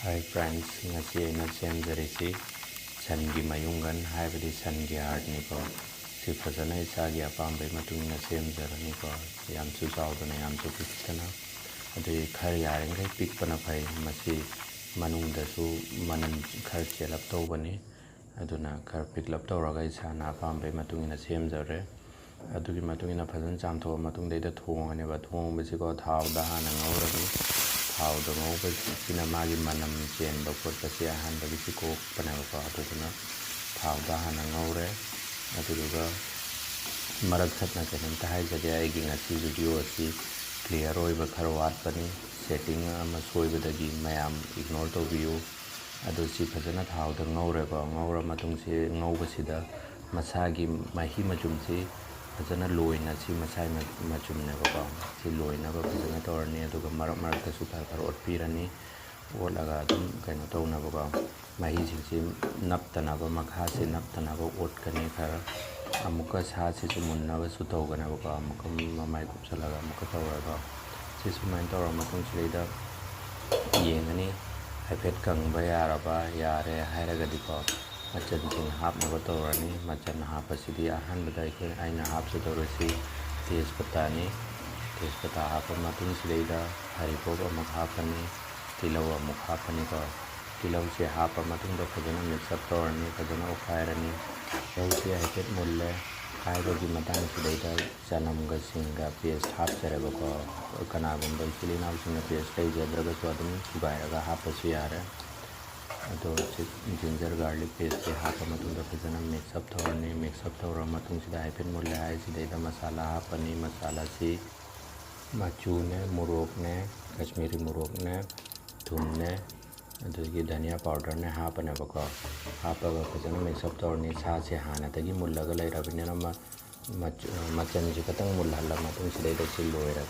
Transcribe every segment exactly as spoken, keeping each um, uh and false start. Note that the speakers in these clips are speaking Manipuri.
Hi friends, ꯉꯁꯤ ꯑꯩꯅ ꯁꯦꯝꯖꯔꯤꯁꯤ ꯁꯟꯒꯤ ꯃꯌꯨꯡꯒꯟ, ꯍꯥꯏꯕꯗꯤ ꯁꯟꯒꯤ heartꯅꯤꯀꯣ꯫ ꯁꯤ ꯐꯖꯅ ꯏꯁꯥꯒꯤ ꯑꯄꯥꯝꯕꯒꯤ ꯃꯇꯨꯡ ꯏꯟꯅ ꯁꯦꯝꯖꯕꯅꯤꯀꯣ꯫ ꯌꯥꯝꯁꯨ ꯆꯥꯎꯗꯅ, ꯌꯥꯝꯁꯨ ꯄꯤꯛꯇꯅ, ꯑꯗꯨꯒꯤ ꯈꯔ ꯌꯥꯔꯤꯈꯩ ꯄꯤꯛꯄꯅ ꯐꯩ꯫ ꯃꯁꯤ ꯃꯅꯨꯡꯗꯁꯨ ꯃꯅꯝ ꯈꯔ ꯆꯦꯜꯂꯞ ꯇꯧꯕꯅꯤ, ꯑꯗꯨꯅ ꯈꯔ ꯄꯤꯛꯂꯞ ꯇꯧꯔꯒ ꯏꯁꯥꯅ ꯑꯄꯥꯝꯕꯒꯤ ꯃꯇꯨꯡ ꯏꯟꯅ ꯁꯦꯝꯖꯔꯦ꯫ ꯑꯗꯨꯒꯤ ꯃꯇꯨꯡ ꯏꯟꯅ ꯐꯖꯅ ꯆꯥꯝꯊꯣꯛꯑ ꯃꯇꯨꯡꯗꯩꯗ ꯊꯣꯡꯉꯅꯦꯕ꯫ ꯊꯣꯡꯕꯁꯤꯀꯣ ꯊꯥꯎꯗ ꯍꯥꯟꯅ ꯉꯧꯔꯅꯤ꯫ ꯊꯥꯎꯗ ꯉꯧꯕꯁꯤꯅ ꯃꯥꯒꯤ ꯃꯅꯝ ꯆꯦꯟꯕ ꯈꯣꯠꯄꯁꯦ ꯑꯍꯥꯟꯕꯒꯤꯁꯤ ꯀꯣꯛꯄꯅꯦꯕꯀꯣ꯫ ꯑꯗꯨꯗꯨꯅ ꯊꯥꯎꯗ ꯍꯥꯟꯅ ꯉꯧꯔꯦ꯫ ꯑꯗꯨꯗꯨꯒ ꯃꯔꯛ ꯊꯠꯅ ꯀꯩꯅꯣꯝꯇ ꯍꯥꯏꯖꯒꯦ, ꯑꯩꯒꯤ ꯉꯁꯤ video ꯑꯁꯤ clear ꯑꯣꯏꯕ ꯈꯔ ꯋꯥꯠꯄꯅꯤ꯫ Setting ꯑꯃ ꯁꯣꯏꯕꯗꯒꯤ ꯃꯌꯥꯝ ignore ꯇꯧꯕꯤꯌꯨ꯫ ꯑꯗꯨ ꯁꯤ ꯐꯖꯅ ꯊꯥꯎꯗ ꯉꯧꯔꯦꯀꯣ꯫ ꯉꯧꯔ ꯃꯇꯨꯡꯁꯤ, ꯉꯧꯕꯁꯤꯗ ꯃꯁꯥꯒꯤ ꯃꯍꯤ ꯃꯆꯨꯝꯁꯤ ꯐꯖꯅ ꯂꯣꯏꯅ, ꯁꯤ ꯃꯁꯥꯒꯤ ꯃ-, ꯃꯆꯨꯝꯅꯦꯕꯀꯣ꯫ ꯁꯤ ꯂꯣꯏꯅꯕ ꯐꯖꯅ ꯇꯧꯔꯅꯤ꯫ ꯑꯗꯨꯒ ꯃꯔꯛ ꯃꯔꯛꯇꯁꯨ ꯈꯔ ꯈꯔ ꯑꯣꯠꯄꯤꯔꯅꯤ꯫ ꯑꯣꯠꯂꯒ ꯑꯗꯨꯝ ꯀꯩꯅꯣ ꯇꯧꯅꯕꯀꯣ, ꯃꯍꯤꯁꯤꯡꯁꯤ ꯅꯞꯇꯅꯕ, ꯃꯈꯥꯁꯤ ꯅꯞꯇꯅꯕ ꯑꯣꯠꯀꯅꯤ ꯈꯔ꯫ ꯑꯃꯨꯛꯀ ꯁꯥꯁꯤꯁꯨ ꯃꯨꯟꯅꯕꯁꯨ ꯇꯧꯒꯅꯦꯕꯀꯣ꯫ ꯑꯃꯨꯛꯀ ꯃꯃꯥꯏ ꯀꯨꯞꯁꯜꯂꯒ ꯑꯃꯨꯛꯀ ꯇꯧꯔꯒ, ꯁꯤ ꯁꯨꯃꯥꯏꯅ ꯇꯧꯔ ꯃꯇꯨꯡꯁꯤꯗꯩꯗ ꯌꯦꯡꯉꯅꯤ꯫ ꯍꯥꯏꯐꯦꯠ ꯀꯪꯕ ꯌꯥꯔꯕ, ꯌꯥꯔꯦ ꯍꯥꯏꯔꯒꯗꯤꯀꯣ, ꯃꯆꯜꯁꯤꯡ ꯍꯥꯞꯅꯕ ꯇꯧꯔꯅꯤ꯫ ꯃꯆꯜ ꯍꯥꯞꯄꯁꯤꯗꯤ ꯑꯍꯥꯟꯕꯗ ꯑꯩꯈꯣꯏ, ꯑꯩꯅ ꯍꯥꯞꯆꯗꯧꯔꯤꯁꯤ ꯇꯦꯖꯄꯇꯥꯅꯤ꯫ ꯇꯦꯖꯄꯇꯥ ꯍꯥꯞꯄ ꯃꯇꯨꯡꯁꯤꯗꯩꯗ ꯍꯔꯤꯕꯣꯞ ꯑꯃꯨꯛ ꯍꯥꯞꯄꯅꯤ, ꯇꯤꯜꯍꯧ ꯑꯃꯨꯛ ꯍꯥꯞꯄꯅꯤꯀꯣ꯫ ꯇꯤꯜꯍꯧꯁꯦ ꯍꯥꯞꯄ ꯃꯇꯨꯡꯗ ꯐꯖꯅ mix up ꯇꯧꯔꯅꯤ, ꯐꯖꯅ ꯑꯣꯠꯈꯥꯏꯔꯅꯤ꯫ ꯇꯤꯜꯍꯧꯁꯦ ꯍꯥꯏꯐꯦꯠ ꯃꯨꯜꯂꯦ ꯍꯥꯏꯕꯒꯤ ꯃꯇꯥꯡꯁꯤꯗꯩꯗ ꯆꯅꯝꯒ ꯁꯤꯡꯒ paste ꯍꯥꯞꯆꯔꯦꯕꯀꯣ꯫ ꯀꯅꯥꯒꯨꯝꯕ ꯏꯆꯤꯜ ꯏꯅꯥꯎꯁꯤꯡꯅ paste ꯂꯩꯖꯗ꯭ꯔꯒꯁꯨ ꯑꯗꯨꯝ ꯁꯨꯒꯥꯏꯔꯒ ꯍꯥꯞꯄꯁꯨ ꯌꯥꯔꯦ꯫ ꯑꯗꯣ ꯁꯤ ginger garlic pasteꯁꯦ ꯍꯥꯞꯄ ꯃꯇꯨꯡꯗ ꯐꯖꯅ mix up ꯇꯧꯔꯅꯤ꯫ Mix up ꯇꯧꯔ ꯃꯇꯨꯡꯁꯤꯗ ꯍꯥꯏꯐꯦꯠ ꯃꯨꯜꯂꯦ ꯍꯥꯏꯁꯤꯗꯩꯗ ꯃꯁꯥꯂꯥ ꯍꯥꯞꯄꯅꯤ꯫ ꯃꯁꯥꯂꯥꯁꯤ ꯃꯆꯨꯅꯦ, ꯃꯣꯔꯣꯛꯅꯦ, ꯀꯥꯁꯃꯤꯔꯤ ꯃꯣꯔꯣꯛꯅꯦ, ꯊꯨꯝꯅꯦ, ꯑꯗꯒꯤ ꯙꯅꯤꯌꯥ powderꯅꯦ ꯍꯥꯞꯄꯅꯦꯕꯀꯣ꯫ ꯍꯥꯞꯄꯒ ꯐꯖꯅ mix up ꯇꯧꯔꯅꯤ꯫ ꯁꯥꯁꯦ ꯍꯥꯟꯅꯗꯒꯤ ꯃꯨꯜꯂꯒ ꯂꯩꯔꯕꯅꯤꯅ ꯃ-, ꯃꯆ-, ꯃꯆꯜꯁꯦ ꯈꯇꯪ ꯃꯨꯜꯍꯜꯂ ꯃꯇꯨꯡꯁꯤꯗꯩꯗ ꯁꯤ ꯂꯣꯏꯔꯦ꯫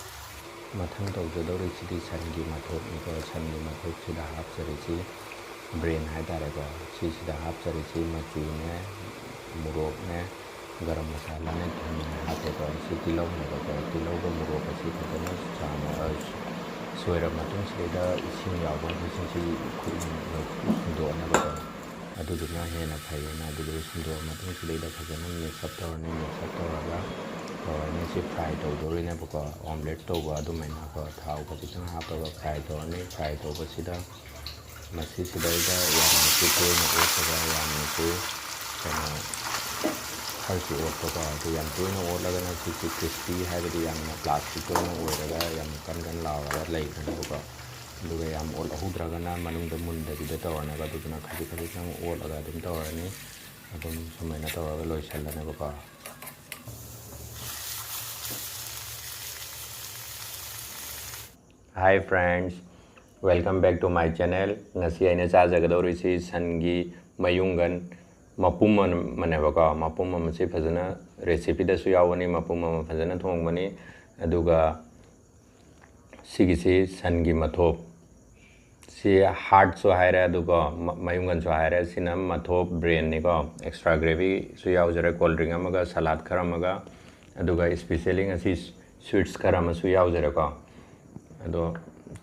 ꯃꯊꯪ ꯇꯧꯖꯗꯧꯔꯤꯁꯤꯗꯤ ꯁꯟꯒꯤ ꯃꯊꯣꯛꯅꯤꯀꯣ꯫ ꯁꯟꯒꯤ ꯃꯊꯣꯛꯁꯤꯗ ꯍꯥꯞꯆꯔꯤꯁꯤ brain ꯍꯥꯏꯇꯥꯔꯦꯀꯣ꯫ ꯁꯤꯁꯤꯗ ꯍꯥꯞꯆꯔꯤꯁꯤ ꯃꯆꯨꯅꯦ, ꯃꯣꯔꯣꯛꯅꯦ, ꯒꯔꯝ ꯃꯁꯥꯂꯥꯅꯦ, ꯊꯨꯝꯅꯦ ꯍꯥꯞꯄꯦꯀꯣ꯫ ꯁꯤ ꯇꯤꯜꯍꯧꯅꯦꯕꯀꯣ꯫ ꯇꯤꯜꯍꯧꯒ ꯃꯣꯔꯣꯛ ꯑꯁꯤ ꯐꯖꯅ ꯆꯥꯝꯃ-, ꯑ, ꯂꯣꯏꯔꯕ ꯃꯇꯨꯡꯁꯤꯗꯩꯗ ꯏꯁꯤꯡ ꯌꯥꯎꯕ ꯃꯈꯩꯁꯤꯡꯁꯤ ꯈꯨꯠꯅ ꯁꯨꯝꯗꯣꯛꯑꯅꯕꯀꯣ꯫ ꯑꯗꯨꯗꯨꯅ ꯍꯦꯟꯅ ꯐꯩꯌꯦꯅ ꯑꯗꯨꯗꯨ ꯁꯨꯝꯗꯣꯛꯑ ꯃꯇꯨꯡꯁꯤꯗꯩꯗ ꯐꯖꯅ mix up ꯇꯧꯔꯅꯤ꯫ Mix up ꯇꯧꯔꯒ ꯇꯧꯔꯅꯤ꯫ ꯁꯤ fry ꯇꯧꯗꯣꯔꯤꯅꯦꯕꯀꯣ, omelette ꯇꯧꯕ ꯑꯗꯨꯃꯥꯏꯅꯀꯣ꯫ ꯊꯥꯎ ꯈꯖꯤꯛꯇꯪ ꯍꯥꯞꯄꯒ fry ꯇꯧꯔꯅꯤ꯫ Fry ꯇꯧꯕꯁꯤꯗ ꯃꯁꯤꯁꯤꯗꯩꯗ ꯌꯥꯝꯅꯁꯨ ꯇꯣꯏꯅ ꯑꯣꯠꯇꯕ, ꯌꯥꯝꯅꯁꯨ ꯀꯩꯅꯣ ꯈꯔꯁꯨ ꯑꯣꯠꯄꯀꯣ꯫ ꯑꯗꯨ ꯌꯥꯝ ꯇꯣꯏꯅ ꯑꯣꯠꯂꯒꯅ ꯁꯤꯁꯤ crispy ꯍꯥꯏꯕꯗꯤ ꯌꯥꯝꯅ plastic ꯇꯣꯏꯅ ꯑꯣꯏꯔꯒ ꯌꯥꯝꯅ ꯀꯟ ꯀꯟ ꯂꯥꯎꯔꯒ ꯂꯩꯕꯅꯦꯕꯀꯣ꯫ ꯑꯗꯨꯒ ꯌꯥꯝ ꯑꯣꯠꯍꯧꯗ꯭ꯔꯒꯅ ꯃꯅꯨꯡꯗ ꯃꯨꯟꯗꯕꯤꯗ ꯇꯧꯔꯅꯦꯕ꯫ ꯑꯗꯨꯗꯨꯅ ꯈꯖꯤꯛ ꯈꯖꯤꯛꯇꯪ ꯑꯣꯠꯂꯒ ꯑꯗꯨꯝ ꯇꯧꯔꯅꯤ꯫ ꯑꯗꯨꯝ ꯁꯨꯃꯥꯏꯅ ꯇꯧꯔꯒ ꯂꯣꯏꯁꯤꯜꯂꯅꯦꯕꯀꯣ꯫ Hi friends, welcome back to my channel. ꯉꯁꯤ ꯑꯩꯅ ꯆꯥꯖꯒꯗꯧꯔꯤꯁꯤ ꯁꯟꯒꯤ ꯃꯌꯨꯡꯒꯟ ꯃꯄꯨꯝ ꯑꯃꯅꯦꯕꯀꯣ꯫ ꯃꯄꯨꯝ ꯑꯃꯁꯤ ꯐꯖꯅ recipe ꯗꯁꯨ ꯌꯥꯎꯕꯅꯤ, ꯃꯄꯨꯝ ꯑꯃ ꯐꯖꯅ ꯊꯣꯡꯕꯅꯤ꯫ ꯑꯗꯨꯒ ꯁꯤꯒꯤꯁꯤ ꯁꯟꯒꯤ ꯃꯊꯣꯞ, ꯁꯤ heart ꯁꯨ ꯍꯥꯏꯔꯦ, ꯑꯗꯨꯒ ꯃ-, ꯃꯌꯨꯡꯒꯟꯁꯨ ꯍꯥꯏꯔꯦ꯫ ꯁꯤꯅ ꯃꯊꯣꯞ brain ꯅꯤꯀꯣ꯫ Extra gravy ꯁꯨ ꯌꯥꯎꯖꯔꯦ, cold drink ꯑꯃꯒ, salad ꯈꯔ ꯑꯃꯒ, ꯑꯗꯨꯒ specially ꯉꯁꯤ sweets ꯈꯔ ꯑꯃꯁꯨ ꯌꯥꯎꯖꯔꯦꯀꯣ꯫ ꯑꯗꯣ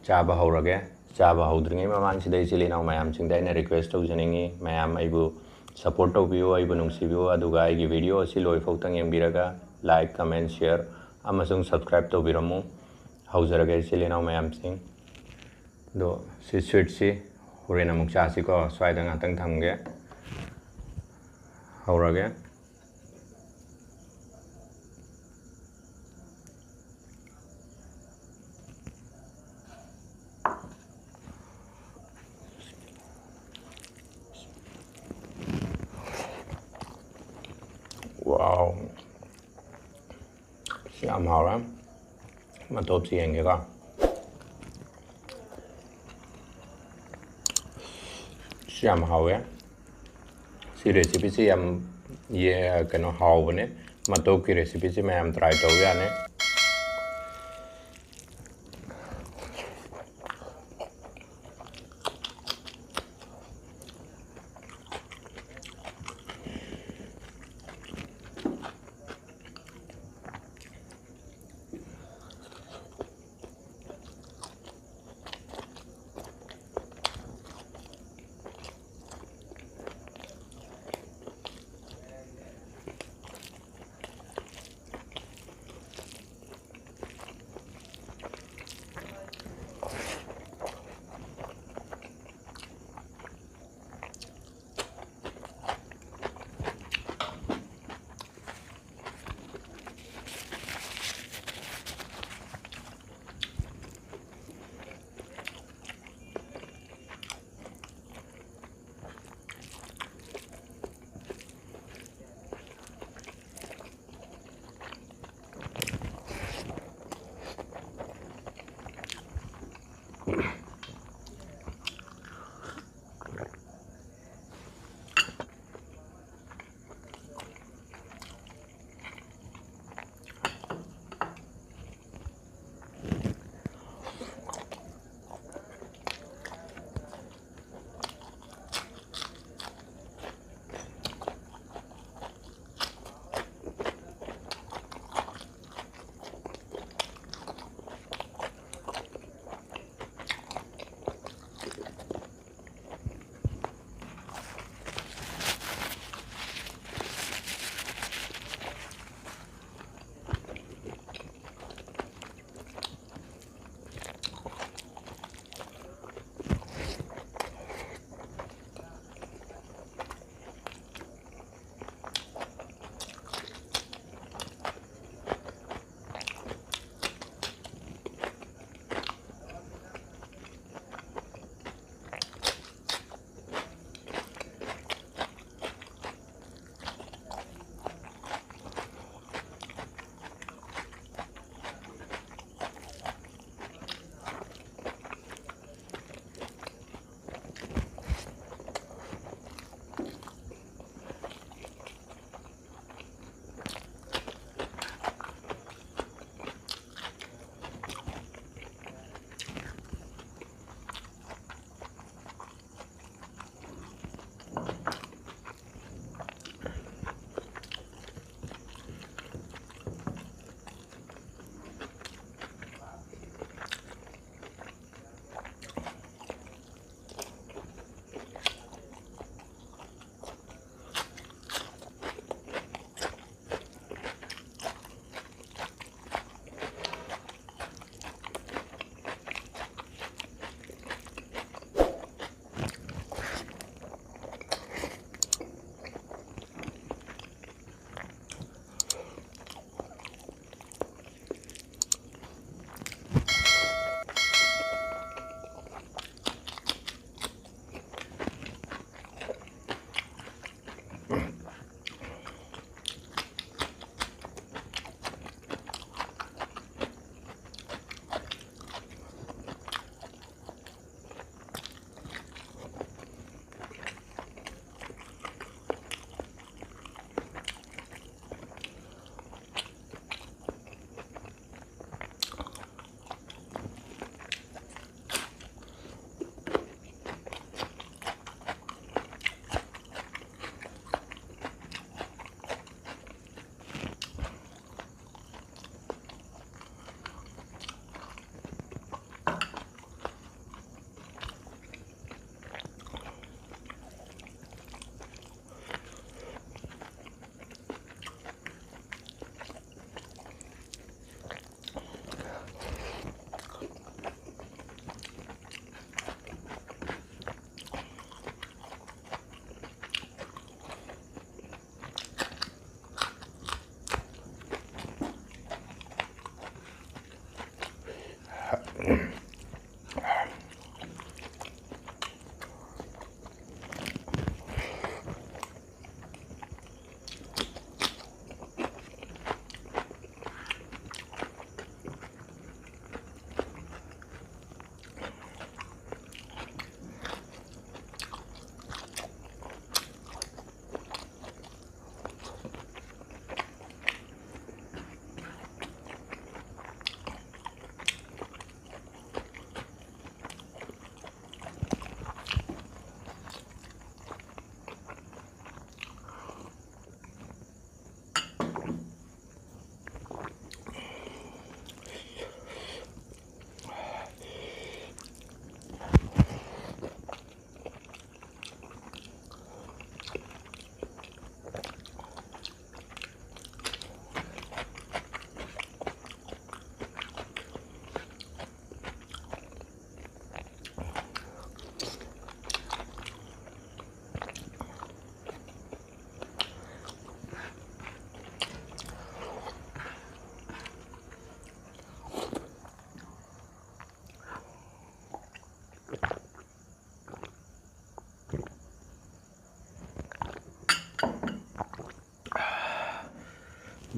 ꯆꯥꯕ ꯍꯧꯔꯒꯦ꯫ ꯆꯥꯕ ꯍꯧꯗ꯭ꯔꯤꯉꯩ ꯃꯃꯥꯡꯁꯤꯗ ꯏꯆꯤꯜ ꯏꯅꯥꯎ ꯃꯌꯥꯝꯁꯤꯡꯗ ꯑꯩꯅ request ꯇꯧꯖꯅꯤꯡꯉꯤ, ꯃꯌꯥꯝ ꯑꯩꯕꯨ support ꯇꯧꯕꯤꯌꯨ, ꯑꯩꯕꯨ ꯅꯨꯡꯁꯤꯕꯤꯌꯨ, ꯑꯗꯨꯒ ꯑꯩꯒꯤ video ꯑꯁꯤ ꯂꯣꯏꯐꯥꯎꯇꯪ ꯌꯦꯡꯕꯤꯔꯒ like, comment, share ꯑꯃꯁꯨꯡ subscribe ꯇꯧꯕꯤꯔꯝꯃꯨ꯫ ꯍꯧꯖꯔꯒꯦ ꯏꯆꯤꯜ ꯏꯅꯥꯎ ꯃꯌꯥꯝꯁꯤꯡ꯫ ꯑꯗꯣ ꯁꯤ sweet ꯁꯤ ꯍꯣꯔꯦꯟ ꯑꯃꯨꯛ ꯆꯥꯁꯤꯀꯣ꯫ ꯁ꯭ꯋꯥꯏꯗ ꯉꯥꯛꯇꯪ ꯊꯝꯒꯦ꯫ ꯍꯧꯔꯒꯦ꯫ Wow, ꯁꯤ ꯌꯥꯝ ꯍꯥꯎꯔꯦ꯫ ꯃꯇꯣꯞꯁꯤ ꯌꯦꯡꯒꯦꯀꯣ꯫ ꯁꯤ ꯌꯥꯝ ꯍꯥꯎꯋꯦ꯫ ꯁꯤ recipe ꯁꯤ ꯌꯥꯝ ꯌꯦ-, ꯀꯩꯅꯣ, ꯍꯥꯎꯕꯅꯦ꯫ ꯃꯇꯣꯞꯀꯤ recipe ꯁꯤ ꯃꯌꯥꯝ try ꯇꯧꯕ ꯌꯥꯅꯤ꯫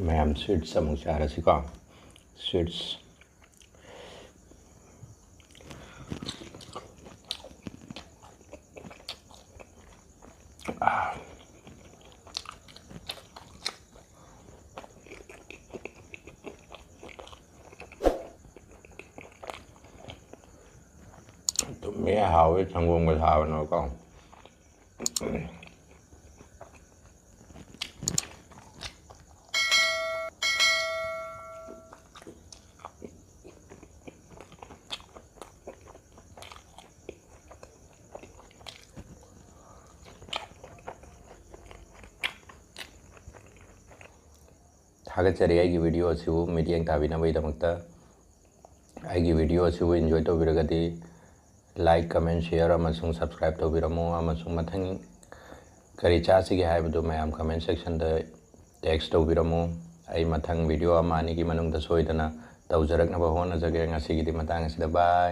ꯃꯌꯥꯝ, sweets ꯑꯃꯨꯛ ꯆꯥꯔꯁꯤꯀꯣ꯫ Sweets꯫ ꯊꯨꯝꯃꯦ, ꯍꯥꯎꯋꯦ, ꯁꯪꯒꯣꯝꯒ ꯁꯥꯕꯅꯀꯣ꯫ ꯊꯥꯒꯠꯆꯔꯤ ꯑꯩꯒꯤ video ꯑꯁꯤꯕꯨ ꯃꯤꯠꯌꯦꯡ ꯇꯥꯕꯤꯅꯕꯒꯤꯗꯃꯛꯇ꯫ ꯑꯩꯒꯤ video ꯑꯁꯤꯕꯨ enjoy ꯇꯧꯕꯤꯔꯒꯗꯤ like, comment, share ꯑꯃꯁꯨꯡ subscribe ꯇꯧꯕꯤꯔꯝꯃꯨ, ꯑꯃꯁꯨꯡ ꯃꯊꯪ ꯀꯔꯤ ꯆꯥꯁꯤꯒꯦ ꯍꯥꯏꯕꯗꯨ ꯃꯌꯥꯝ comment sectionꯗ text ꯇꯧꯕꯤꯔꯝꯃꯨ꯫ ꯑꯩ ꯃꯊꯪ video ꯑꯃ ꯑꯅꯤꯒꯤ ꯃꯅꯨꯡꯗ ꯁꯣꯏꯗꯅ ꯇꯧꯖꯔꯛꯅꯕ ꯍꯣꯠꯅꯖꯒꯦ꯫ ꯉꯁꯤꯒꯤꯗꯤ ꯃꯇꯥꯡ ꯑꯁꯤꯗ bye꯫